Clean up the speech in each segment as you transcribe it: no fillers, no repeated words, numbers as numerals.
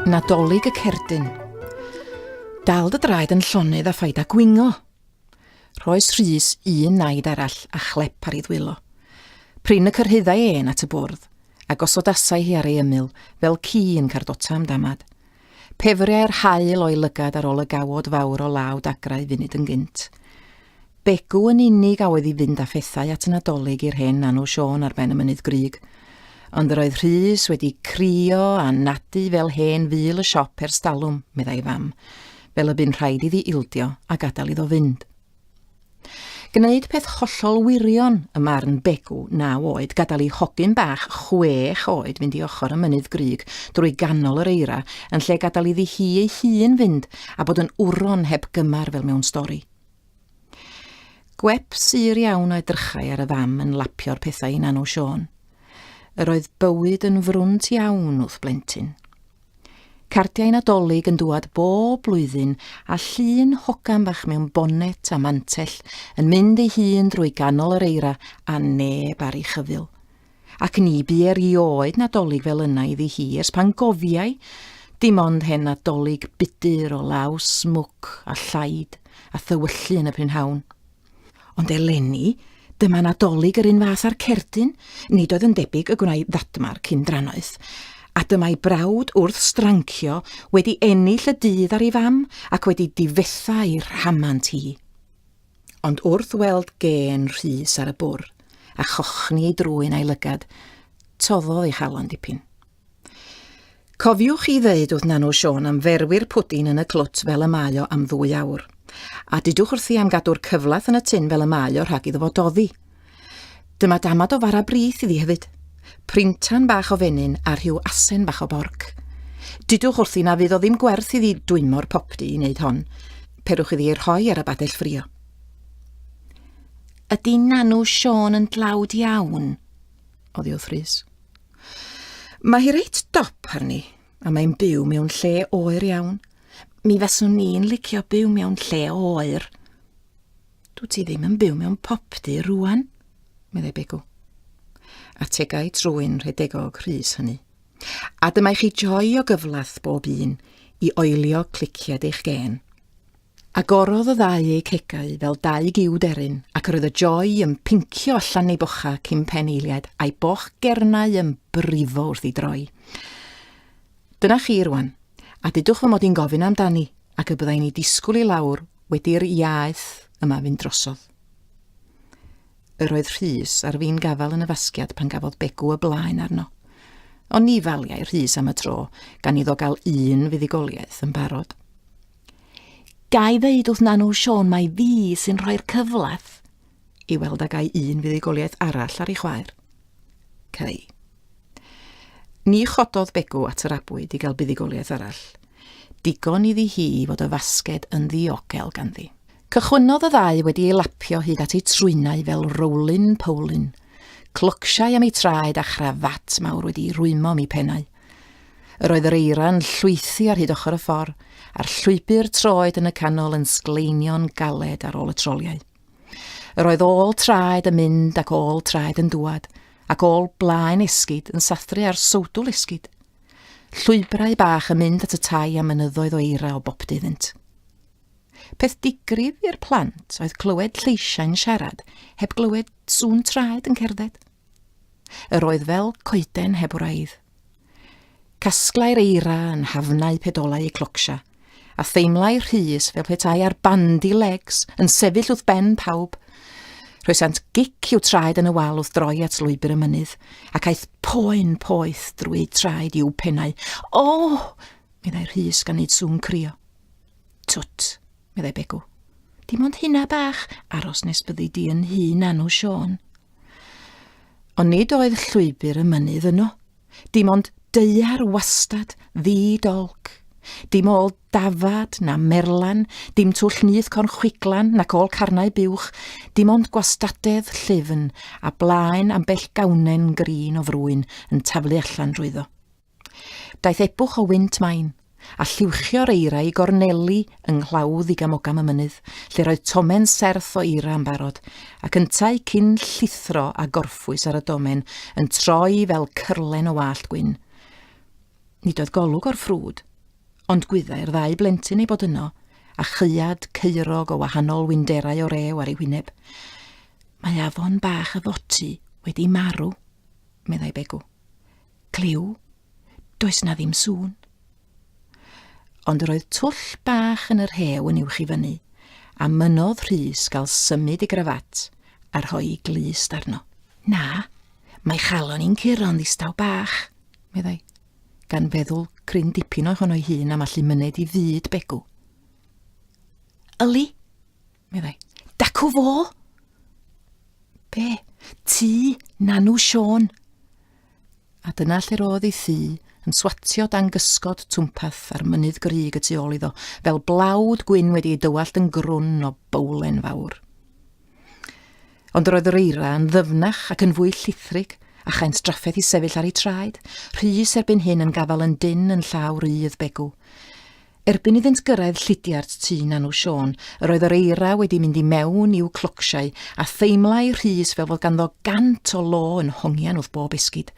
Nadolig y cerdyn. Dal dy draed yn llonydd a phaid â gwingo. Rhoes Rhys un naid arall a chlep ar ei ddwylo. Prin y cyrhaeddai ên at y bwrdd, a gosodasai hi ar ei ymyl, fel ci yn cardota am damad. Pefriai'r haul o'i lygad ar ôl y gawod fawr o law dagrau funud yn gynt. Begw yn unig a oedd i fynd â phethau at y Nadolig i'r hen Nanw Siôn ar ben y mynydd grug. Ond yr oedd Rhys wedi crio a nadu fel hen ful y siop ers talwm, meddai fam, fel y bu'n rhaid iddi ildio a gadael iddo fynd. Gwneud peth hollol wirion ym marn Begw, naw oed, gadael i hogyn bach chwech oed fynd i ochr y mynydd grug drwy ganol yr eira yn lle gadael iddi hi ei hun fynd a bod yn wron heb gymar fel mewn stori. Gwep sur iawn a edrychai ar y fam yn lapio'r pethau i Nanw Siôn. Yr oedd bywyd yn frwnt iawn wrth blentyn. Cardiau Nadolig yn dŵad bob blwyddyn a llun hogan bach mewn bonet a mantell yn mynd ei hun drwy ganol yr eira a neb ar ei chyfyl. Ac ni bu erioed Nadolig fel yna iddi hi ers pan gofiai, dim ond hen Nadolig budur o law smwc a llaid a thywyllu yn y prynhawn. Ond eleni, dyma Nadolig yr un fath â'r cerdyn, nid oedd yn debyg y gwnai ddadmar cyn drannoeth, a dyma'i brawd wrth strancio wedi ennill y dydd ar ei fam ac wedi difetha ei rhamant hi. Ond wrth weld gên Rhys ar y bwr, a chochni ei drwyn a'i lygad, toddodd ei chalon dipyn. Cofiwch i ddeud wrth Nanw Siôn am ferwi'r pwdin yn y clwt fel y mae o am ddwy awr. A dudwch wrthi am gadw'r cyflath yn y tun fel y mae o rhag iddo fo doddi. Dyma damad o fara brith iddi hefyd. Printan bach o fenyn a rhyw asen bach o borc. Dudwch wrthi na fydd o ddim gwerth iddi dwymo'r popty i wneud hon. Perwch iddi ei rhoi ar y badell ffrio. Ydy Nanw Siôn yn dlawd iawn? Oddi wrth Rhys. Mae hi reit dop arni, a mae'n byw mewn lle oer iawn. Mi faswn ni'n licio byw mewn lle oer. Dwyt ti ddim yn byw mewn popty rwan, meddai Begw. Ategai trwyn rhedegog Rhys hynny. A dyma i chi joi o gyflath bob un i oelio clicied eich gên. Agorodd y ddau eu cegau fel dau giw deryn, ac yr oedd y joi yn pincio allan ei bocha cyn pen eiliad, a'i boch gernau yn brifo wrth ei droi. Dyna chi rwan, a dudwch fy mod i'n gofyn amdani, ac y byddai'n ei disgwyl i lawr wedi'r iaith yma fynd drosodd. Yr oedd Rhys ar fin gafael yn y fasgiad pan gafodd Begw y blaen arno. Ond ni faliai Rhys am y tro, gan iddo gael un fuddugoliaeth yn barod. Ga i ddeud wrth Nanw Siôn mai fi sy'n rhoi'r cyflath i weld a gai un fuddugoliaeth arall ar ei chwaer. Cei. Ni chododd Begw at yr abwyd i gael buddugoliaeth arall. Digon iddi hi fod y fasged yn ddiogel ganddi. Cychwynnodd y ddau wedi ei lapio hyd at eu trwynau fel rowlin powlin, clocsiau am eu traed a chrafat mawr wedi'i rwymo am eu pennau. Yr oedd yr eira'n llwythi ar hyd ochr y ffordd, a'r llwybr troed yn y canol yn sgleinio'n galed ar ôl y troliau. Yr oedd ôl traed yn mynd ac ôl traed yn dŵad, ac ôl blaen esgid yn sathru ar sowdwl esgid. Llwybrau bach yn mynd at y tai a mynyddoedd o eira o boptu iddynt. Peth digrif i'r plant oedd clywed lleisiau'n siarad heb glywed sŵn traed yn cerdded. Yr oedd fel coeden heb wraidd. Casglai'r eira yn hafnau pedolau eu clocsia, a theimlai Rhys fel petai ar bandy legs yn sefyll wrth ben pawb. Rhoesant gic i'w traed yn y wal wrth droi at lwybr y mynydd, ac aeth poen poeth drwy eu traed i'w pennau. O! meddai Rhys gan wneud sŵn crio. Twt, meddai Begw. Dim ond hynna bach, aros nes byddi di yn nhŷ Nanw Siôn. Ond nid oedd llwybr y mynydd yno. Dim ond daear wastad, ddi-dolc. Dim ôl dafad na merlan, dim twll nyth cornchwiglan nac ôl carnau buwch, dim ond gwastadedd llyfn a blaen ambell gawnen grin o frwyn yn taflu allan drwyddo. Daeth ebwch o wynt main, a lluwchio'r eira i gorneli yng nghlawdd igam-ogam y mynydd, lle roedd tomen serth o eira yn barod, ac yntau cyn llithro a gorffwys ar y domen yn troi fel cyrlen o wallt gwyn. Nid oedd golwg o'r ffrwd. Ond gwyddai'r ddau blentyn ei bod yno, a chaead caerog o wahanol winderau o rew ar ei hwyneb. Mae afon bach y Foty wedi marw, meddai Begw. Clyw, does na ddim sŵn. Ond yr oedd twll bach yn y rhew yn uwch i fyny, a mynnodd Rhys gael symud ei grafat a rhoi ei glust arno. Na, mae chalon i'n curo'n ddistaw bach, meddai, gan feddwl cryn dipyn ohono'i hun am allu myned i fyd Begw. Yli, meddai, dacw fo! Be? Tŷ Nanw Siôn. A dyna lle roedd ei thŷ, yn swatio dan gysgod twmpath a'r mynydd grug y tu ôl iddo, fel blawd gwyn wedi ei dywallt yn grwn o bowlen fawr. Ond yr oedd yr eira yn ddyfnach ac yn fwy llithrig, a chaent drafferth i sefyll ar eu traed, Rhys erbyn hyn yn gafael yn dynn yn llaw rydd Begw. Erbyn iddynt gyrraedd llidiart tŷ Nanw Siôn, yr oedd yr eira wedi mynd i mewn i'w clocsiau, a theimlai Rhys fel fod ganddo gant o lo yn hongian wrth bob esgid.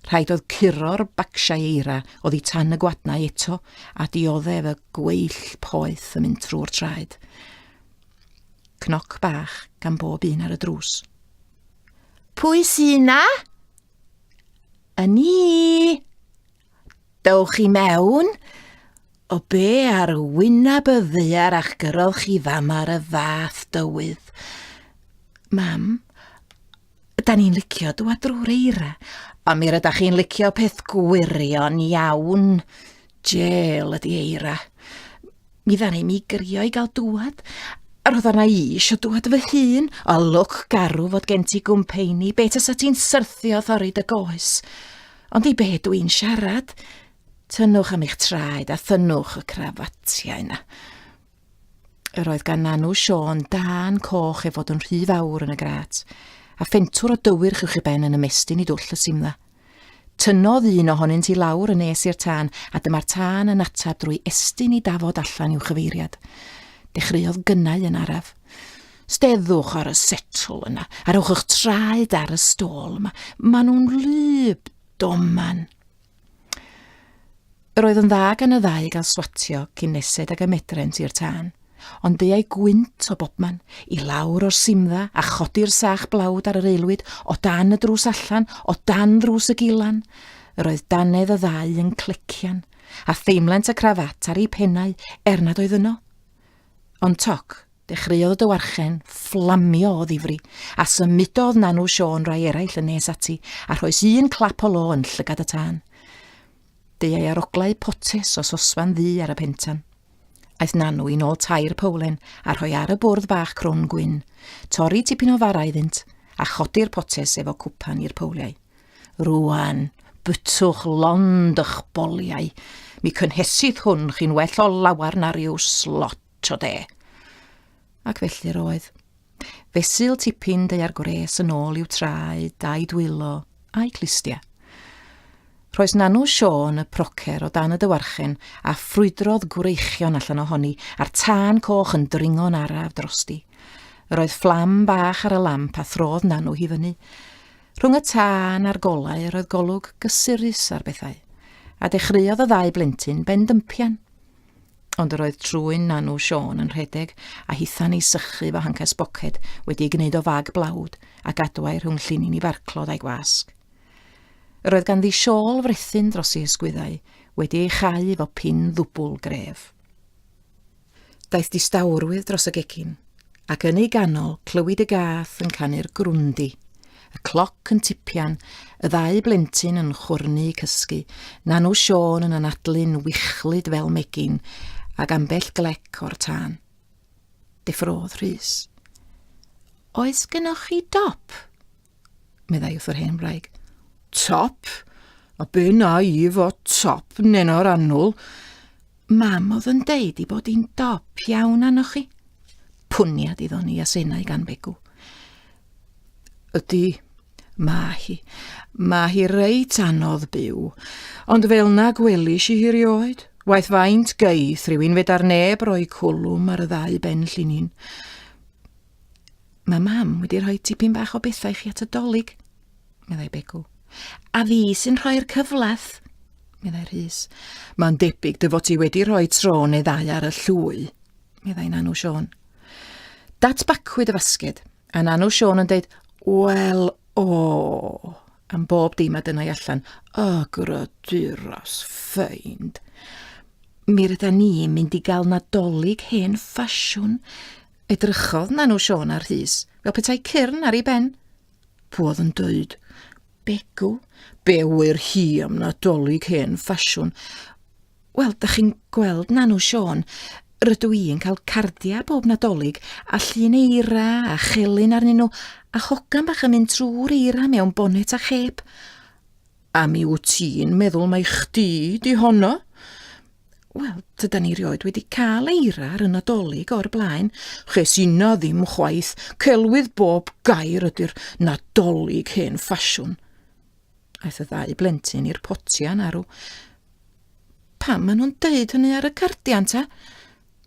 Rhaid oedd curo'r bacsiau eira oddi tan y gwadnau eto, a dioddef y gweill poeth yn mynd trwy'r traed. Cnoc bach gan bob un ar y drws. Pwy sy 'na? Y ni! Dowch i mewn. O be ar wyneb y ddaear a'ch gyrrodd chi fama ar y fath dywydd? Mam, da ni'n licio dŵad drwy'r eira, a mi rydach chi'n licio peth gwirion iawn. Jêl ydi eira. Mi ddaru mi grio i gael dŵad, a roedd arna i isio dŵad fy hun, a lwc garw fod gen ti gwmpeini, be tasa ti'n syrthio thorri dy goes. Ond i be dwi'n siarad? Tynnwch am eich traed a thynnwch y crafatiau yna. Yr oedd gan Nanw Siôn dân coch ei fod yn rhy fawr yn y grât, a phentwr o dywyrch uwch ei ben yn ymestyn i dwll y simdda. Tynnodd un ohonynt i lawr yn nes i'r tân, a dyma'r tân yn ateb drwy estyn ei dafod allan i'w chyfeiriad. Dechreuodd gynnau yn araf. Steddwch ar y setl yna, a rhowch eich traed ar y stôl yma. Maen nhw'n wlyb, doman. Yr oedd yn dda gan y ddau gael swatio cyn nesed ag y medrent i'r tân. Ond deuai gwynt o bobman, i lawr o'r simdda a chodi'r sach blawd ar yr aelwyd, o dan y drws allan, o dan ddrws y gilan. Yr oedd dannedd y ddau yn clecian, a theimlent y crafat ar eu pennau, er nad oedd yno. Ond toc, dechreuodd y dywarchen fflamio o ddifri, a symudodd Nanw Siôn rai eraill yn nes ati, a rhoes un clap o lo yn llygad y tân. Deuai aroglau potes o sosban ddu ar y pentan. Aeth Nanw i nôl tair powlen a rhoi ar y bwrdd bach crwn gwyn, torri tipyn o fara iddynt, a chodi'r potes efo cwpan i'r powliau. Rwan, bytwch lond ych boliau. Mi cynhesith hwn chi'n well o lawar na rhyw slot o de. Ac felly roedd. Fesul tipyn deua'r gwres yn ôl i'w traed, a'i dwylo, a'i clustia. Rhoes Nanw Siôn y procer o dan y dywarchen a ffrwydrodd gwreichion allan ohoni, a'r tân coch yn dringo'n araf drosti. Yr oedd fflam bach ar y lamp a throdd Nanw hi fyny. Rhwng y tân a'r golau yr oedd golwg gysurus ar bethau, a dechreuodd y ddau blentyn bendympian. Ond yr oedd trwyn Nanw Siôn yn rhedeg, a hitha'n ei sychu fo hancas boced wedi ei gwneud o fag blawd a gadwai rhwng llinyn i farclod a'i gwasg. Yr oedd ganddi siôl frethyn dros ei ysgwyddau, wedi ei chau efo pin ddwbl gref. Daeth distawrwydd dros y gegin, ac yn ei ganol clywid y gath yn canu'r grwndi, y cloc yn tipian, y ddau blentyn yn chwyrnu cysgu, Nanw Siôn yn anadlu'n wichlyd fel megin, ac ambell glec o'r tân. Deffrodd Rhys. Oes gynnoch chi dop? meddai wrth yr hen wraig. Top? A be na i fo top, neno'r annwl? Mam oedd yn deud i bod hi'n dop iawn arnoch chi. Pwniad iddo ni asennau gan Begw. Ydy, mae hi. Mae hi reit anodd byw. Ond fel na gwelish i hi rioed. Waeth faint geith rhywun fedar neb roi cwlwm ar y ddau ben llinyn. Mae mam wedi rhoi tipyn bach o bethau i chi at y dolyg, meddai Begw. A fi sy'n rhoi'r cyflath, meddai Rhys. Mae'n debyg dy fod ti wedi rhoi tro neu ddau ar y llwy, meddai Nanw Siôn. Datbacwyd y fasged, a Nanw Siôn yn deud, Wel, o, am bob dim a dynnai allan, y graduras ffeind. Mi rydan ni'n mynd i gael Nadolig hen ffasiwn. Edrychodd Nanw Siôn ar Rhys, fel petai cyrn ar ei ben. Pw oedd yn dweud, Begw, be wyr hi am Nadolig hen ffasiwn? Wel, da chi'n gweld Nanw Siôn, rydw i yn cael cardiau bob Nadolig a llun eira a chelyn arnyn nhw a hogan bach yn mynd trwy'r eira mewn bonet a chep. A mi wyt ti'n meddwl mai chdi di honno? Wel, tydan ni rioed wedi cael eira ar y Nadolig o'r blaen. Ches inna ddim chwaith, celwydd bob gair ydy'r Nadolig hen ffasiwn. Aeth y ddau blentyn i'r potiau yn arw. Pam maen nhw'n deud hynny ar y cardiau, ta?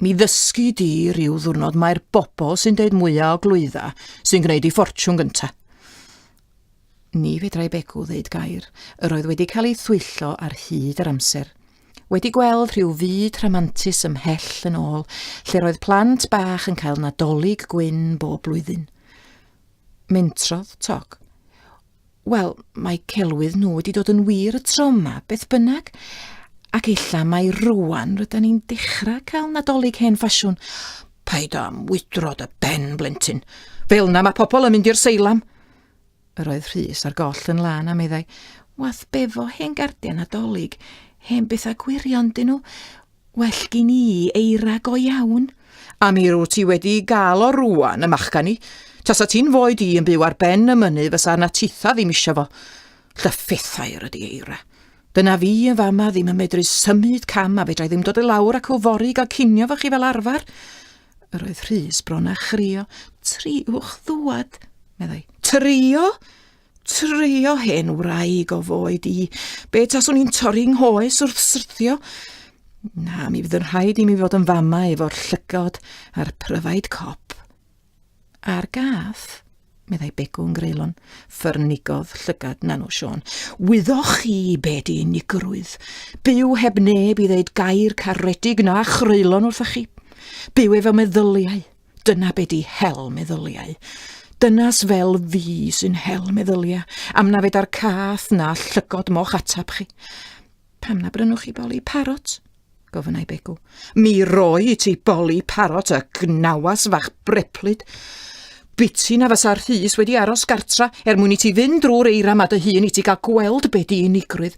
Mi ddysgu di rhyw ddwrnod mae'r bobl sy'n deud mwyaf o glwydda sy'n gwneud i ffortiwn gynta. Ni fedrai Begw ddeud gair. Yr oedd wedi cael ei thwyllo ar hyd yr amser. Wedi gweld rhyw fyd rhamantus ymhell yn ôl, lle'r oedd plant bach yn cael Nadolig gwyn bob blwyddyn. Mentrodd Toc. Wel, mae celwydd nhw wedi dod yn wir y tro yma, beth bynnag. Ac ella mai rwan rydan ni'n dechrau cael Nadolig hen ffasiwn. Paid â mwydro dy ben, blentyn. Fel 'na mae pobl yn mynd i'r seilam. Yr oedd Rhys ar goll yn lân a meddai, Wath befo hen gardiau Nadolig, hen bethau gwirion dyn nhw. Well gin i eira go iawn. A mi rwyt ti wedi gael o rwan, y machgan i. Tasa ti'n foed i yn byw ar ben y mynydd fysa na titha ddim isio fo. Llyffethair ydi eira. Dyna fi yn fama ddim yn medru symud cam a fedrai ddim dod i lawr ac o fory i gael cinio fo chi fel arfer. Yr oedd Rhys bron â chrio. Triwch ddwad, meddai. Trio? Trio hen wraig o foed i. Be taswn i'n torri nghoes wrth syrthio? Na, mi fydd yn rhaid i mi fod yn fama efo'r llygod a'r pryfaid cop. A'r gath? meddai Begw yn greulon. Ffyrnigodd llygad Nanw Siôn. Wyddoch chi be di unigrwydd? Byw heb neb i ddeud gair caredig na chreulon wrthych chi. Byw efo meddyliau. Dyna be di hel meddyliau. Dynas fel fi sy'n hel meddyliau, am na feda'r cath na llygod moch atab chi. Pam na brynwch chi boli parot? gofynnai Begw. Mi roi i ti boli parot y gnawas fach breplyd. Biti na fysa'r Rhys wedi aros gartra er mwyn i ti fynd drwy'r eira ma dy hun i ti gael gweld be di unigrwydd.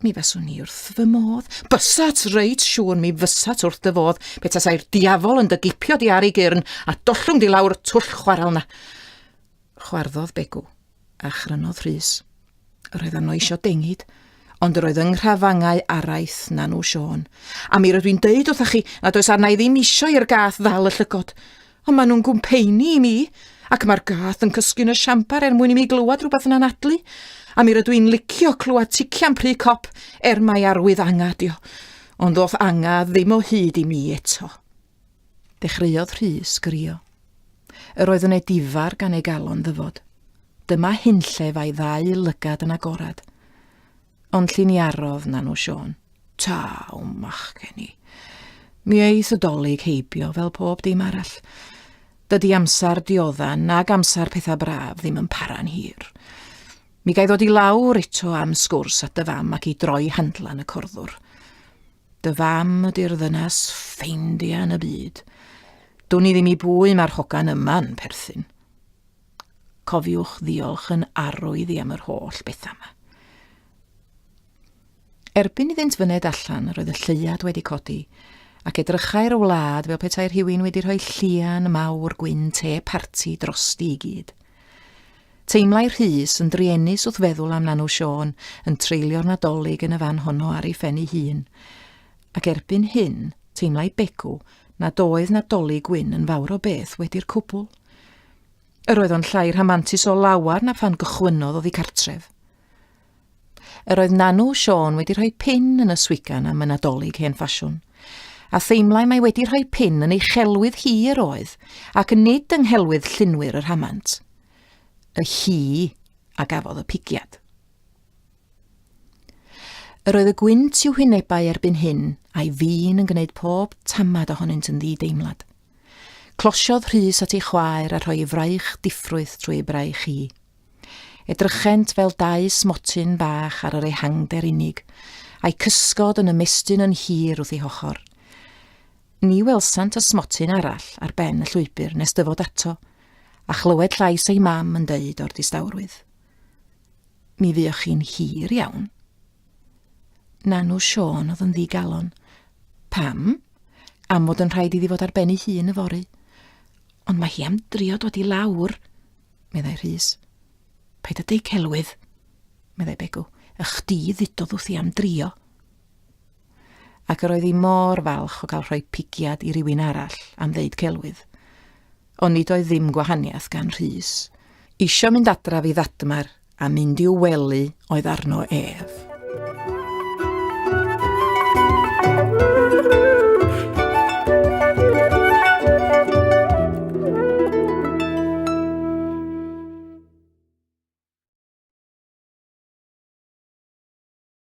Mi faswn i wrth fy modd. Bysat reit siŵr mi fysat wrth dy fodd pe tasai'r diafol yn dy gipio di ar ei gyrn a dollwng di lawr y twll chwarel na. Chwarddodd Begw, a chrynodd Rhys. Yr oedd arno isio dengid, ond yr oedd yng nghrafangau araith Nanw Siôn. A mi rydw i'n deud wrthach chi nad oes arna i ddim isio i'r gath ddal y llygod. Ond maen nhw'n gwmpeini i mi, ac mae'r gath yn cysgu yn y siambar er mwyn i mi glywed rhywbeth yn anadlu. A mi rydw i'n licio clywed tician pry cop, er mai arwydd anga dio. Ond ddoth anga ddim o hyd i mi eto. Dechreuodd Rhys grio. Yr oedd yn edifar gan ei galon ddyfod. Dyma hunllef a'i ddau lygad yn agorad. Ond lliniarodd Nanw Siôn. Taw, machgen i. Mi eith y dolyg heibio fel pob dim arall. Dydy amser diodda nag amser pethau braf ddim yn para'n hir. Mi gai ddod i lawr eto am sgwrs at dy fam ac i droi handlan y corddwr. Dy fam ydy'r ddynas ffeindia yn y byd. Dwn i ddim i bwy mae'r hogan yma'n perthyn. Cofiwch ddiolch yn arw iddi am yr holl bethau yma. Erbyn iddynt fyned allan, yr oedd y lleuad wedi codi, ac edrychai'r wlad fel petai rhywun wedi rhoi llian mawr gwyn te parti drosti i gyd. Teimlai Rhys yn druenus wrth feddwl am Nanw Siôn yn treulio'r Nadolig yn y fan honno ar ei phen ei hun. Ac erbyn hyn, teimlai Begw nad oedd Nadolig Gwyn yn fawr o beth wedi'r cwbl. Yr oedd o'n llai rhamantus o lawar na phan gychwynnodd oddi cartref. Yr oedd Nanw Siôn wedi rhoi pin yn y swigan am y Nadolig hen ffasiwn, a theimlai mai wedi rhoi pin yn ei chelwydd hi yr oedd, ac nid yng nghelwydd llunwyr y rhamant. Y hi a gafodd y pigiad. Yr oedd y gwynt i'w hwynebau erbyn hyn, a'i fin yn gwneud pob tamad ohonynt yn ddi-deimlad. Closiodd Rhys at ei chwaer a rhoi ei fraich diffrwyth trwy ei braich hi. Edrychent fel dau smotyn bach ar yr ehangder unig, a'u cysgod yn ymestyn yn hir wrth ei hochr. Ni welsant y smotyn arall ar ben y llwybr nes dyfod ato, a chlywed llais ei mam yn deud o'r distawrwydd. Mi fuoch chi'n hir iawn. Nanw Siôn oedd yn ddigalon. Pam? Am fod yn rhaid iddi fod ar ben ei hun yfory. Ond mae hi am drio dod i lawr, meddai Rhys. Paid â deud celwydd, meddai Begw. Y chdi ddudodd wrthi am drio. Ac yr oedd hi mor falch o gael rhoi pigiad i rywun arall am ddeud celwydd. Ond nid oedd ddim gwahaniaeth gan Rhys. Isio mynd adref i ddadmar a mynd i'w wely oedd arno ef.